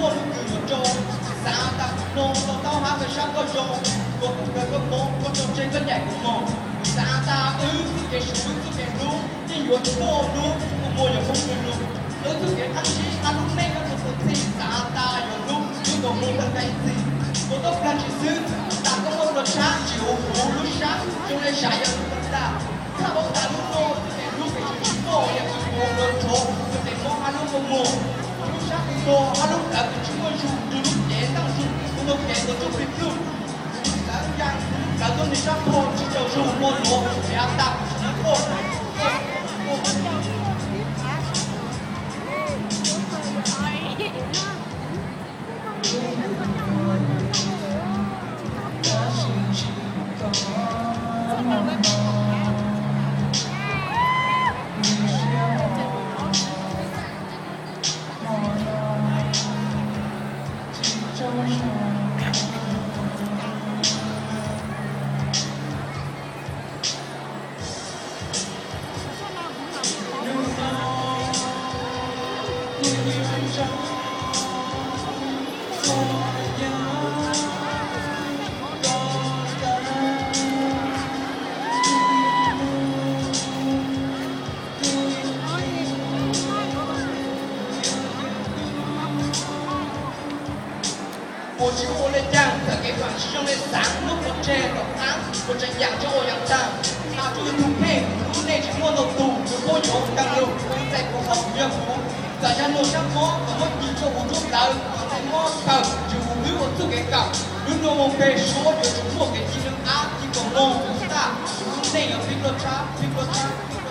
Koj lub kws yuav rau, xav tas kuv no tau taub hab koj sab koj zoo, kuv kawg koj mob, koj rau tseg koj ncaim kuv mog. Xav tas wb txuj kev swm wb txuj kev hlub, yeej yuav tsis muaj hnub kuv muag yog phooj ywg lug. Wb txuj kev qab zib hab lub neej koj txhua txhua txhij, xav tas yog hnub wb nkaus moog tag ib txhis. Kuv tub plag tsis xwb, tas koj muaj dua tshab tsis huv huv lub sab zoo le sam yog lub tag tag. Txhaj paub tas lub no txuj kev hlub pes tsawg tsis muaj, yog kws kuv dua rhuav kws tes mob hab lub kua muag, lub sab kws nto hab lub plawv kws tsis muaj zug, nrug lub cev ntaaj zug, kuv ntaug kev ntaug tsuj plig plug. Lawv ya lub plawv tuab neeg sab phom tsis tsaug zug, muaj nuav yav tas kuv tsis nab tuaj. Kuv tsis ua le caag, txawm kev faam tsis zoo le xaav, lub pob tseg tom qaab kuv tseem yaam tsis ua yaam taag. Has rua tus kheej, lub neej tsis muaj ntau tug, tus puab yuav kaag lug, txais kuv hab kuv yog kuv. Txawm yog luag sab mob, kom muab ci rua huv nruab plawv, kom txais mob kawg, tsis huv wb ua txuj kev kawm. Lub nua moog peg suav yuav tsum muaj kev ci neeg ab ci kom moog kuv tag, lub neej yuav pib pluaj tshab, pib pluaj tshab.